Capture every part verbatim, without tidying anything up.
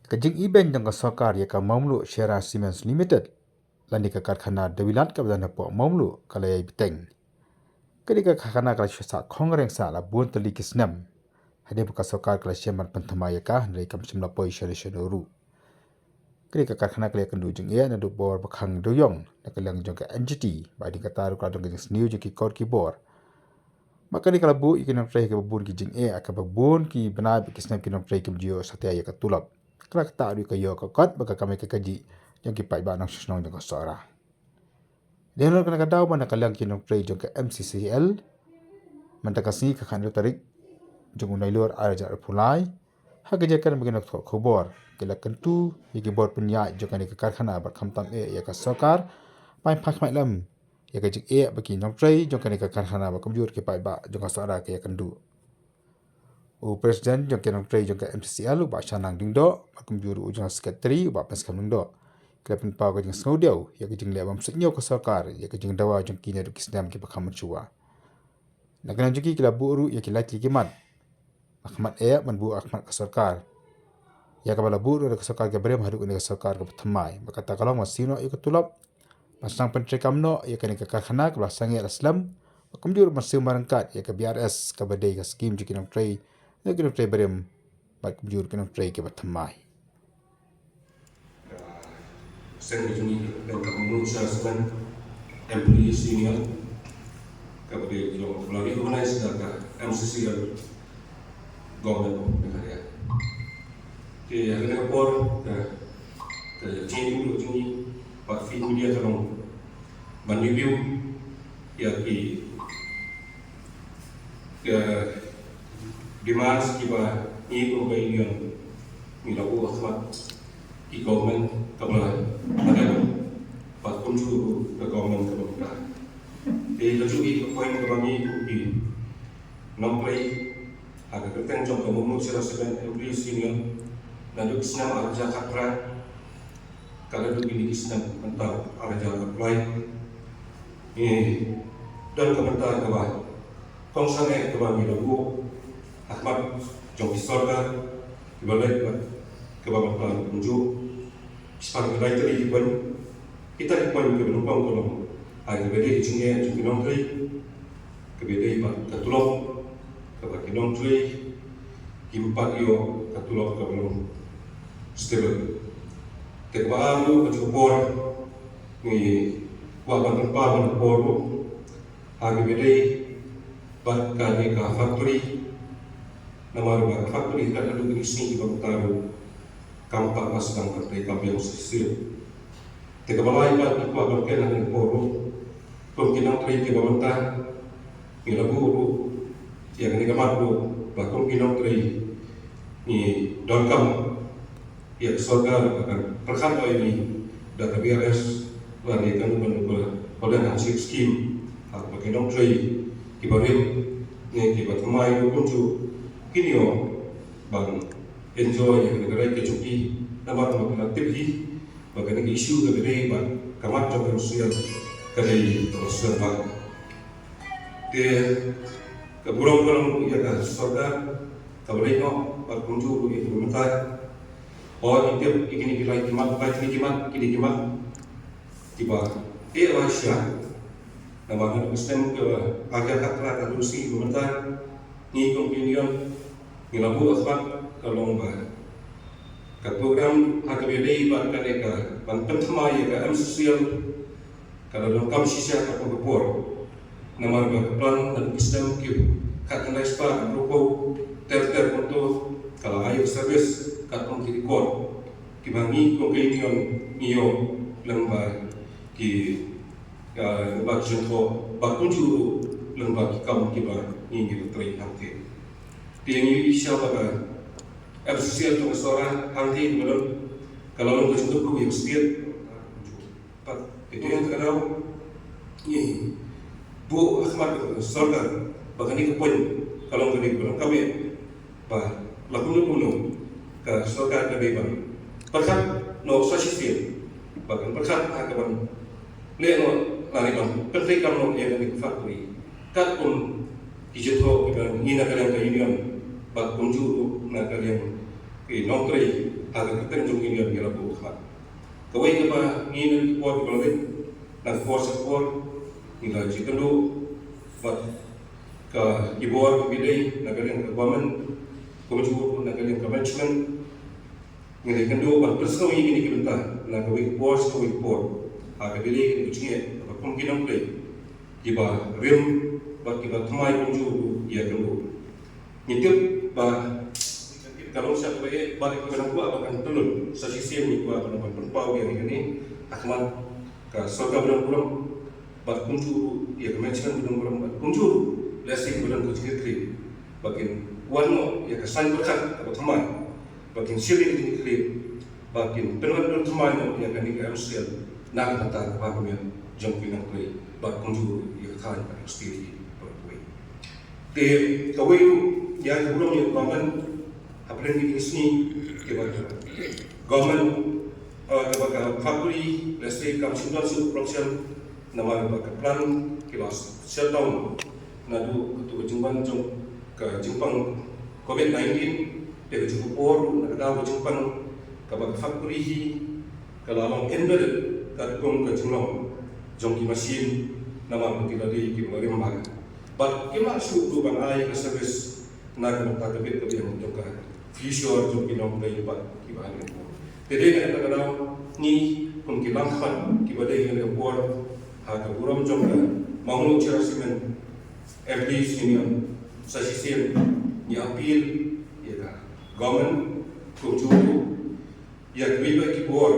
Ka jingibeiñ jong ka sorkar ïa ka Mawmluh Shera Cements Limited lane ka karkhana dewïlat kaba don hapoh Mawmluh ka la ïai bteng. Kane ka karkhana ka la shu sah khongriang sah la bun tylli ki snem. Hadien ba ka sorkar ka la shem ban pynthymmai ïa ka, hynrei kam shym la poi shano shano ruh. Kane ka karkhana ka la ïakynduh jingeh naduh bor ba khang dewïong na ka liang jong ka N G T, bad hadien kata ruh ka la don ka jingsniew jong ki kor ki bor. Bad kane ka la buh ïa ki nongtrei ha kaba bun ki jingeh, ha kaba bun ki bnai bad ki snem ki nongtrei kim ju ïoh satia ïa ka tulop. Ka la ktah ruh ka ïoh ka kot bad ka kamai ka kajih jong ki paidbah nongshong shnong jong ka Sohra. Dei halor kane ka daw ba na ka liang ki nongtrei jong ka M C C L, mynta ka sngi ka khathynriew tarik jong u Nailur arhajar arphew lai, ha ka jaka ba ki nongthoh khubor ki la kyntu ïa ki bor pynïaid jong kane ka karkhana bad khamtam eh ïa ka sorkar ban phai khmih lem ïa ka jingeh ba ki nongtrei jong kane ka karkhana bad kumjuh ki paidbah jong ka Sohra ki ïakynduh. U President jong ki nongtrei jong ka M C C L, u Bah Shanang Lyngdoh, bad kumjuh ruh u General Secretary, u Bah Penskhem Lyngdoh, ki la pynpaw ka jingsngewdiaw ïa ka jingleh bym suidñiew ka sorkar ïa ka jingdawa jong ki naduh ki snem kiba kham mynshuwa. Na ka liang jong ki, ki la buh ruh ïa ki lai tylli ki mat, ha khmat eh ban buh ha khmat ka sorkar, ïa kaba la buh ruh da ka sorkar kaba rim haduh kane ka sorkar kaba thymmai. Bad kata ka long ban siew noh ïa ka tulop, ban sdang pyntreikam noh ïa kane ka karkhana kaba la sangeh la slem, bad kumjuh ruh ban siew marryngkat ïa ka B R S kaba dei ka skim jong ki nongtrei, ïa ki nongtrei barim, bad kumjuh ruh ki nongtrei kiba thymmai. Ka seng ka jong ngi ka kyrteng ka Mawmluh Shera Cement Employees Union, kaba dei ka jong, kaba la recognize da ka M C C L, Government of Meghalaya. Te ha kane ka por ka, ka jingïakynduh jong ngi bad phi media ka long ban review ïa ki, ki demands kiba ngi kum ka union ngi la buh ha khmat ki government kaba la dep bad kumjuh ka government kaba mynta. Te la shu i ka point kaba ngi kum ki nongtrei ha ka kyrteng jong ka Mawmluh Shera Cement Employees Union, naduh ki snem arhajar khatphra, ka la dep kine ki snem mynta arhajar khatphra. Ngi don ka bynta kaba kongsan eh kaba ngi la buh ha khmat jong ki sorkar kiba leit bad kaba mynta kumjuh. Spah ka lai tylli ki point, kita ki point kiba nyngkong ka long ha kaba dei ka jingeh jong ki nongtrei, kaba dei bad ka tulop kaba ki nongtrei kim pat ïoh ka tulop kaba long stable. Te kaba ar ruh, ka jong ka por ngi kwah ban pynpaw ban ka por ruh ha kaba dei bad kane ka factory. Namar ba ka factory ka la dei ka sngi ba mynta ruh kam pat ba sdang ban treikam biang shisha. Te kaba lai pat ngi kwah ban kren ha kane ka por ruh, kum ki nongtrei kiba mynta ngi la buh ruh ïa kane ka mat ruh ba kum ki nongtrei ngi donkam ïa ka sorkar ba kan pyrkhat ïa ngi da ka B R S lane kano kano ka, ka dang hangship scheme, ha kaba ki nongtrei kiba rim ne kiba thymmai ruh kumjuh kin ïoh ban enjoy ïa ka rai ka jong ki. Namar ba ki la tip hi ba kane ka issue kaba dei bad ka mat jong ka M C C L ka dei kaba sngewbha. Te ka burom ka long ruh ïa ka sorkar kaba leit noh bad kumjuh ruh ïa kiba mynta. Hooid, ngi tip ïa kine ki lai ki mat, lai kine ki mat, kine ki mat kiba eh lai sha. Namar ha ka snem ka arhajar khatphra, ka dei shi ba mynta ngi kum ki union ngi la buh ha khmat ka long ba ka program ha kaba dei bad kane ka ban pynthymmai ïa ka M C C L ka la donkam shisha katkum ka por. Namar ba ka plan naduh ki snem ki khatkhyndai spah hynriewphew ter ter kumto ka la ai service katkum ki record kiba ngi kum ka union ngi ïoh lyngba ki, ah, lyngba ki jingthoh bad kumjuh ruh lyngba ki kam kiba ngi ngi la trei hangtei. Te ngi ïohi shisha ba ka M C C L jong ka Sohra hangtei ba don ka la long ka jingkyrkhu ïa ka state. Bad ïa kane ka daw ngi buh ha khmat ka sorkar ba kane ka point ka long kane ka long kaba eh ba la kumno kumno ka sorkar ka dei ban pyrkhat noh sa shisien ba kan pyrkhat ha ka ban leh noh lane ban pyntreikam noh ïa kane ka factory katkum ki jingthoh kiba ngi na ka liang ka union bad kumjuh ruh na ka liang ki nongtrei Ha ka kyrteng jong ki ngi la buh khmat. Kawei kaba ngi na ki por kiba la dei, na ka por sha ka por ngi la ïakynduh bad ka ki bor kiba dei na ka liang ka government, kumjuh na ka liang ka management. Ngi la ïakynduh ban pynsngew ïa kine ki bynta na kawei ka por sha kawei ka por. Ha kaba dei kine ki jingeh kaba kum ki nongtrei kiba rim bad kiba thymmai kumjuh ïakynduh. Ngi tip ba ka long sha kaba eh bad kiba nang kwah ba kan pyllun. Sa shisien ngi kwah ban pynpaw ïa kine ha khmat ka sorkar ba don burom bad kumjuh ruh ïa ka management ba don burom bad kumjuh ruh lehse ba don ka jingkitkhlieh ba kin wan noh ïa ka saiñ pyrkhat kaba thymmai ba kin shim ïa ka jingkitkhlieh ba kin pynwan don thymmai noh ïa kane ka M C L na ka bynta kaba kumne jong ki nongtrei bad kumjuh ruh ïa ka thaiñ bad ka state hi baroh kawei. Te kawei ruh ïa ka burom ïa ka government hapdeng ki sngi kiba ka government, eh, kiba ka factory lehse kam shym don shuh production namar ba ka plant ki la shutdown naduh kato ka jingwan jong ka jingpang covid nineteen. Te ka jong ka por ruh na ka daw ka jingpang kaba ka factory hi ka la long invalid katkum ka jinglong jong ki machine namar ba ki la dei kiba la rim bha. Bad kim lah shuh ruh ban ai ka service na ka bynta ka bit ka biang jong ka future jong ki nongtrei bad kiba ha ri. Te dei na kata ka daw ngi kum ki langkhmat kiba dei ha kane ka por ha ka burom jong ka Mawngloh Chinrang Cement Employees Union sa shisien ngi appeal ïa ka government kumjuh ruh ïa kiwei pat ki bor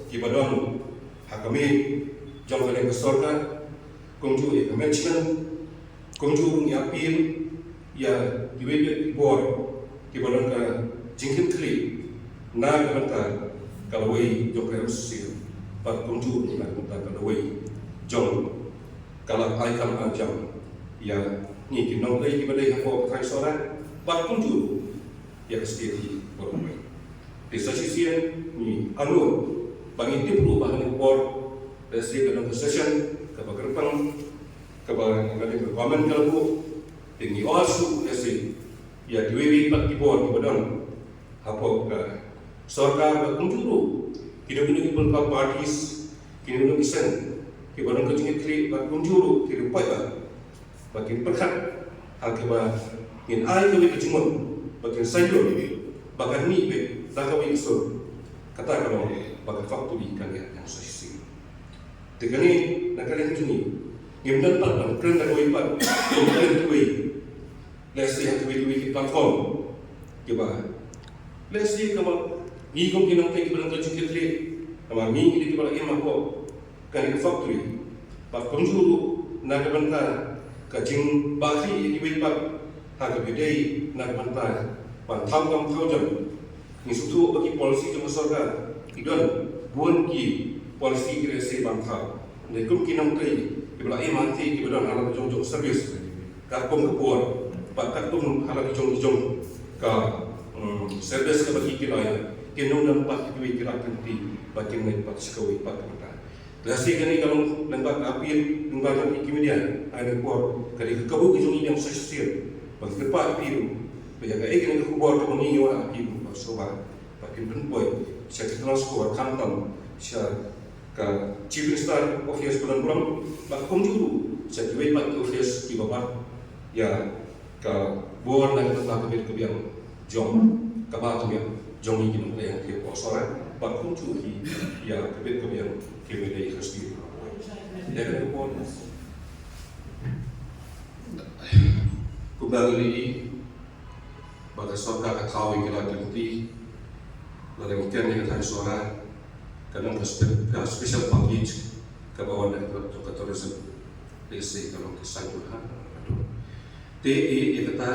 kiba don ha ka miej jong kane ka sorkar kumjuh ïa ka management kumjuh ruh ngi appeal ïa kiwei pat ki bor kiba don ka jingkitkhlieh na ka bynta ka lawei jong ka M C L bad kumjuh ruh na ka bynta ka lawei jong ka lad ai kam ai jam ïa ngi ki nongtrei kiba dei hapoh ka thaiñ Sohra bad kumjuh ruh ïa ka state hi baroh kawei. Te sa shisien ngi ong ruh ba ngi tip ruh ba ha kane ka por lehse ka don ka session kaba kyrpang kaba ngi ka dei ka government ka la buh. Te ngi ong shuh lehse ïa kiwei pat ki bor kiba don hapoh ka sorkar bad kumjuh ruh kino kino ki political parties, kino kino ki seng kiba don ka jingkitkhlieh bad kumjuh ruh ki ruh paidbah ba kin pyrkhat ha kaba ngin ai kawei ka jingmut ba kin saiñdur ba kan mih beit da kawei ka sur. Kata ka long ba ka factory kan ïaid sa shisien. Te kane na ka liang jong ngi ngim don pat ban kren da kawei pat, ngim kren kawei. Lehse ha kiwei kiwei ki platform kiba lehse kaba ngi kum ki nongtrei kiba don ka jingkitkhlieh, namar ngi ngi dei kiba la im hapoh kane ka factory. Bad kumjuh ruh na ka bynta ka jingbakla ïa kiwei pat ha kaba dei na ka bynta ban thaw kam thaw jam. Ngi sngewthuh ba ki policy jong ka sorkar ki don bun ki policy ki lehse ban thaw. Hynrei kum ki nongtrei kiba la im hangtei kiba don ha la ka jong jong service katkum ka por bad katkum ha la ka jong jong ka, mm, service kaba ki ki la ïa, kin nang don pat kiwei ki lad ki lynti ba kin leit pat sha kawei pat ka bynta. Lehse kane ka long lyngba ka appeal lyngba ka ki media ha kane ka por ka dei ka kabu ka jong ngi biang sa shisien ba ki kyrpad appeal ba ïa kaei kane ka khubor kaba ngi ïoh appeal ba sngewbha ba kin pynpoi sha ka transfer khamtam sha ka Chief Minister Office ba don burom bad kumjuh ruh sha kiwei pat ki office kiba bad ïa ka bor na ka bynta ka bit ka biang jong kaba ka biang jong ngi ki nongtrei hapoh Sohra bad kumjuh hi ïa ka bit ka biang kiba dei ka state. Ïa ka bor kumba ngi ïohi ba ka sorkar ka thaw ïa ki lad ki lynti. Lada ngi ïa ka thaiñ Sohra ka don ka spe-, ka special package kaba wan na ka, ka tourism. Te sa ka long ka saiñdur ha. Te ïa kata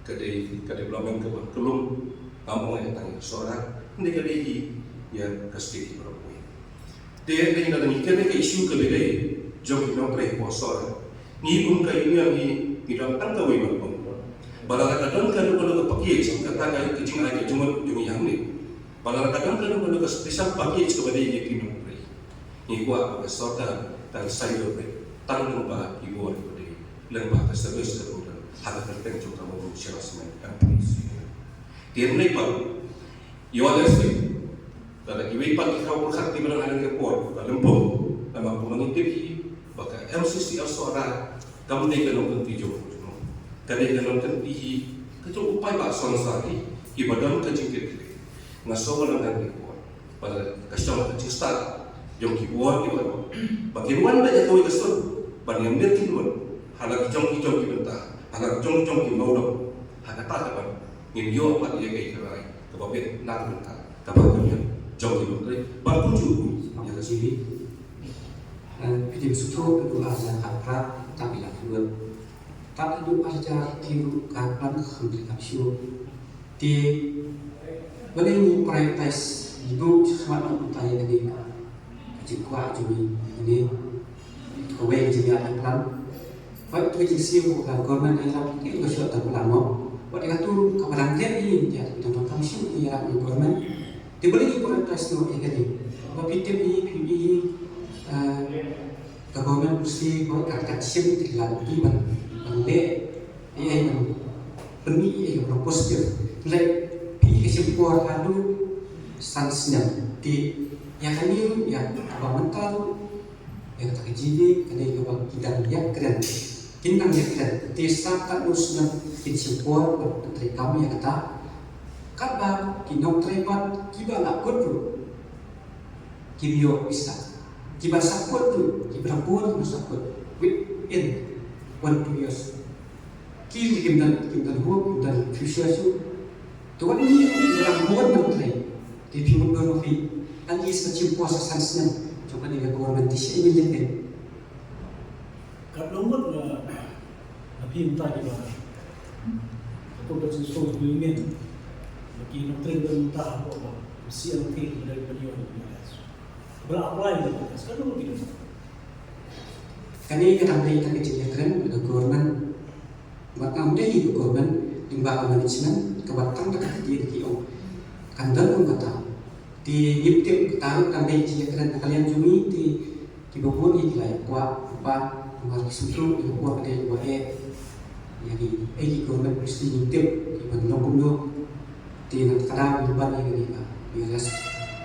ka dei ka development kaba kyllum, kam ong ïa ka thaiñ Sohra, hynrei ka dei hi ïa ka state baroh kawei. Te dei na ngi kane ka issue kaba dei jong ki nongtrei hapoh Sohra. Ngi kum ka union ngi, ngi don tang kawei ban ong ba lada ka don kano kano ka package, kata ka ka jingai ka jingmut jong ngi hangne. Ba lada ka don kano kano ka special package kaba dei ïa ki nongtrei, ngi kwah ba ka sorkar kan saiñdur beit tang lyngba ki bor kiba dei, lyngba ka service ka ruh ha ka kyrteng jong ka Mawngloh Chinrang Cement Employees Union. Te hynrei pat ïoh lehse Lada kiwei pat ki khraw pyrkhat kiba dang ha kane ka por, la lympung, namar kumba ngi tip hi ba ka M C C L Sohra kam dei ka nongkynti jong u. Ka dei ka nongkynti hi ka jong u paidbah sohra hi, kiba don ka jingkit khlieh. Nga sngew ba ha kane ka por ba ka shong ka jingstad jong ki bor kiba don ba kin wan da ïa kawei ka sur ban ïa miet ki lut ha la ki jong ki jong ki bynta, ha la ki jong ki jong ki mawdong. Ha kata ka ban ngin ïoh pat ïa kaei ka rai kaba bit na ka bynta kaba ka miet jong ki nongtrei ban kumjuh ïa ka jingim. Phi dei suthu ka duh ar hajar khatphra tang ïa ka duh. Tang ïa duh ar hajar ki ruh ka plan kham ki kam shu. Te balei ngi prioritize ïa duh shakhmat ïa utai ïa kane ka jingkwah jong ngi ïa kane. Kawei ka jingïaid plan. Wat ka jingsiew ka government ïarap ki ka short term plan mo. Wat ka tu ka balang dep ïa ïa ïa ïa ïa ïa government. Te balei ki prioritize noh ïa kane. Ba phi tip ïa phi ïa ka government mesti ba ka ka shim te la ki ban ban leh ïa ïa ban pynmih ïa ïa ban positive. Leh phi ka shim por haduh san snem te ïa kane ïa ka ba mental Ïa kata ka jingdih ka dei kaba ki dang ïakren. Kin dang ïakren. Te sa katno snem kin shim por ban treikam ïa kata. Katba ki nongtrei pat kiba la kut ruh kim ïoh pisa. Kiba sa kut ruh kiba la bun kiba sa kut within one two years. Ki kim dang kim dang hope kim dang future shuh. Te wat ngi ruh ngi dang bun ban trei. Te phi mut don ma phi at least ka shim por sa san snem jong kane ka government te sha ïa ngi lyndet. Kat long mut na na phi mynta ki ba ka kum ka jingsngew jong ngi ba ki nongtrei ba mynta hapoh ba si ang te ba dei ba ïoh ba la apply ba kat long mut ki don. Kane ka dang dei tang ka jingïakren ka government. Bad ngam dei hi ka government lyngba ka management kaba tang da ka ktien ki ong kan don kum kata. Te ngim tip kata ruh kan dei jingïakren na ka liang jong ngi te kiba bun hi ki la ïa kwah ba namar ki sngewthuh ïa ka por ka dei kaba eh. Ïa ki ei ki government mesti ngim tip kiban long kumno. Te na kata ka daw ngi ban ïa kane ka, ïa rest,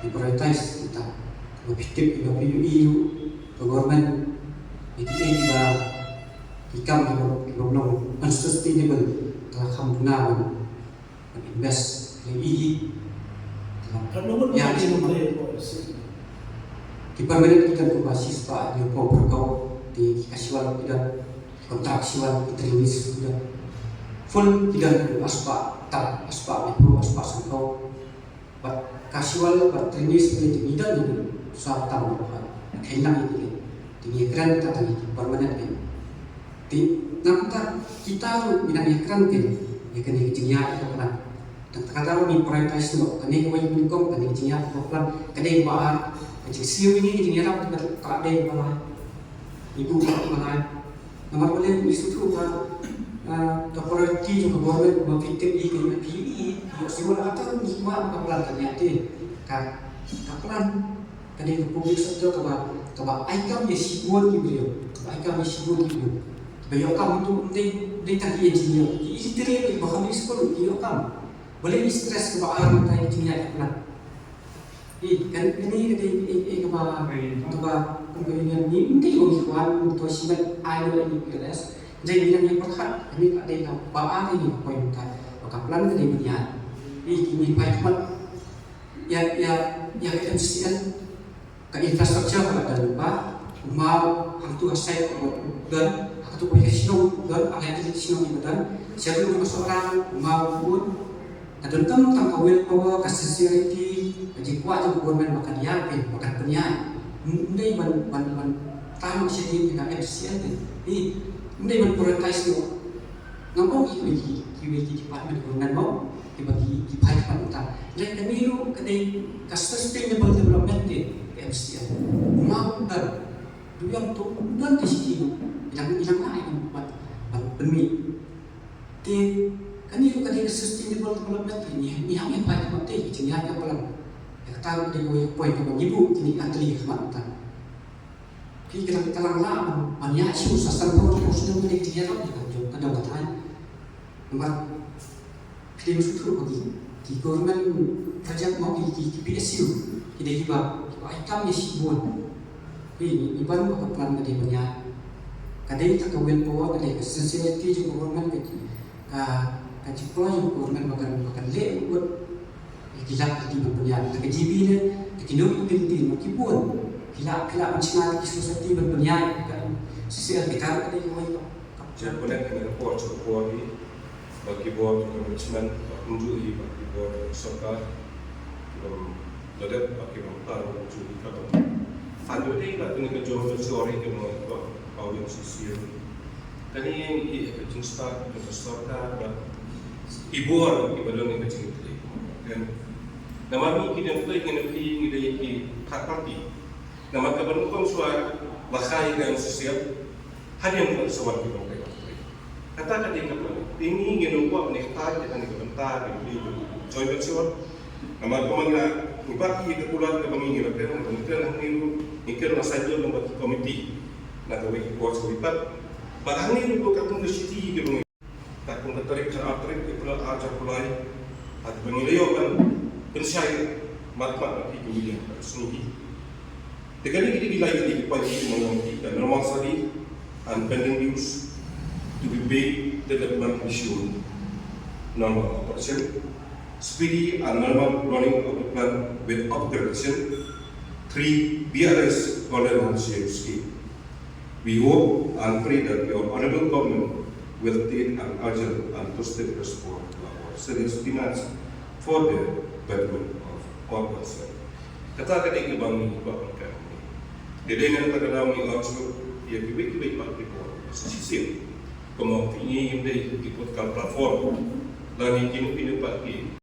ïa prioritize kita. Ba phi tip, ba phi ïohi ruh ka government ïa kiei kiba, ki kam kiba, kiba long unsustainable, ka la kham duna ban, ban invest ïa i. Ka la, ïa ki, ki permanent ki don kumba shispah hynñiewphew pyrkhat, te ki casual ki don. Contractual, ki trainees ki don. Full ki don arspah tam, arspah hynñiewphew, arspah sanphew. Bad casual bad trainees ki don, ki don saw tam bad. Kynlang ïa ki. Te ngi kren ta tang ïa ki permanent ki. Te namar kita ruh ngi dang ïakren ki ïa kane ka jingïaid ka plan. Tang kata ruh ngi prioritize noh kane kawei nyngkong, kane ka jingïaid ka plan, kane kaba ar, ka jingsiew ïa ngi ka jingïarap ka dei kaba lai. Ngi buh kaba lai. Namar balei ngi sngewthuh ba, ah, ka priority jong ka government ba phi tip ïa ka P U E, ïoh sngewthuh ata ngi kwah ba ka plan ka ïa te. Ka, ka plan ka dei ka public sector kaba, kaba ai kam ïa shibun ki briew, kaba ai kam ïa shibun ki briew. Ba ïoh kam tu dei, dei tang ki engineer, ki engineer ba kham skul ki ïoh kam. Balei ngi stress kaba ar mynta ïa ka jingïaid ka plan. Ïa, kan, kane ka dei, eh, eh, kaba, kaba, kaba union ngi, ngi, ngi, ngi, wan, ngi, to, shi, ban, ai, lo, ngi, P L S. Dei, ngi, ngi, pyrkhat, kane ka dei, kaba, ah, ngi, point, ka, ka plan, ka dei, ngi, ïa, ngi, ngi, pai, khmat, ïa, ïa, ïa, ka M C L, ka infrastructure, ka, ka, ka, U maw, hangtu ha side, u don, ha katu ka shnong, u don, ha katu ka shnong, u don, sha tu ka Sohra, u maw, u don, ka don tam tam ka willpower, ka sincerity, ka jingkwah jong ka government ba kan ïa pyn, ba kan pynïaid. Ym dei ban, ban, ban, tam sha ïing ka M C L pyn. Ym dei ban prioritize noh. Ngam ong ïa kiwei ki, kiwei ki department government mo, kiba ki, ki phai department ta. Lei kane ruh ka dei ka sustainable development te ka M C L. Ngam dan. Duyong tu dan te shi ki ruh. Ilang, ilang ai kan ban, ban pynmih. Te kane ruh ka dei ka sustainable development te ngi, ngi hap ïa phai ka te ki jingïaid ka plan. Ïa kata ruh ka dei kawei ka point kaba ngi buh kine ki atli ka mat ta. Ki ka dang ka lang la ban, ban ïa shu sa san phew hynriew snem ka dei ka jingïarap ïa ka jong ka dong ka thaiñ. Namar Ki dei ban sngewthuh ba ki, ki government project mo ki, ki, ki P S U ki dei kiba, kiba ai kam ïa shibun. Phi, ngi ban ba ka plan ka dei ban ïaid. Ka dei ta ka will power, ka dei ka sincerity jong ka government, ka, ka, ka jingpynlong jong ka government ba kan, ba kan leh ut ïa ki lad ki dei ban pynïaid. Ta ka G B ne, ta ki nongïaid ki dei ban ki bun. Ki lad, ki lad ban shna ta ki society ban pynïaid, ka C C L ki kar ka dei kawei ka. Jia pynlong kane ka por sha ka por hi ba ki bor jong ka management ba kumjuh hi ba ki bor jong ka sorkar ki bym da dep ba ki bym tar kumjuh hi ka bym. Hynrei dei ba kane ka joint venture hi ka bym ba win C C L. Kane hi ka jingstad jong ka sorkar bad ki bor kiba don ha ka jingïatrei. Kan namar ngi ki nongtrei ngi nongtrei ngi dei ki third party. Namar kaba nyngkong shuwa ba khai ka M C C L hadien ba sa wan ki nongtrei. Kata ka dei ka plan. Te ngi ngin ym kwah ban ïa kata ïa kane ka bynta ka dei ka joint venture. Namar kumne ngi ba ki ka kular kaba ngi ngi ba kren ngi kren hangne ruh ngi kren na sa jong ba ki committee na kawei ka course kawei pat. Ba hangne ruh ka tung ka city kaba ngi Katkum ka tarik khatar tarik April ar hajar arphew lai, ha kaba ngi la ïoh ban pynshai mat mat ïa ki kmie ka sngi hi. Te kane ki dei ki lai ki dei ki point ki mon ki ka normal study and pending dues to be paid, development issue, normal operation, speedy and normal running of the plant with upgradation, three B R S golden handshake scheme. We hope and pray that your honorable government will take an urgent and positive response to our serious demands for the betterment of all concerned. Kata ka dei kaba ngi kwah ban kren. Te dei na kata ka daw ngi ong shuh ïa kiwei kiwei pat ki bor sa shisien. Kumba ngi ïa dei ki political platform lane kino kino pat ki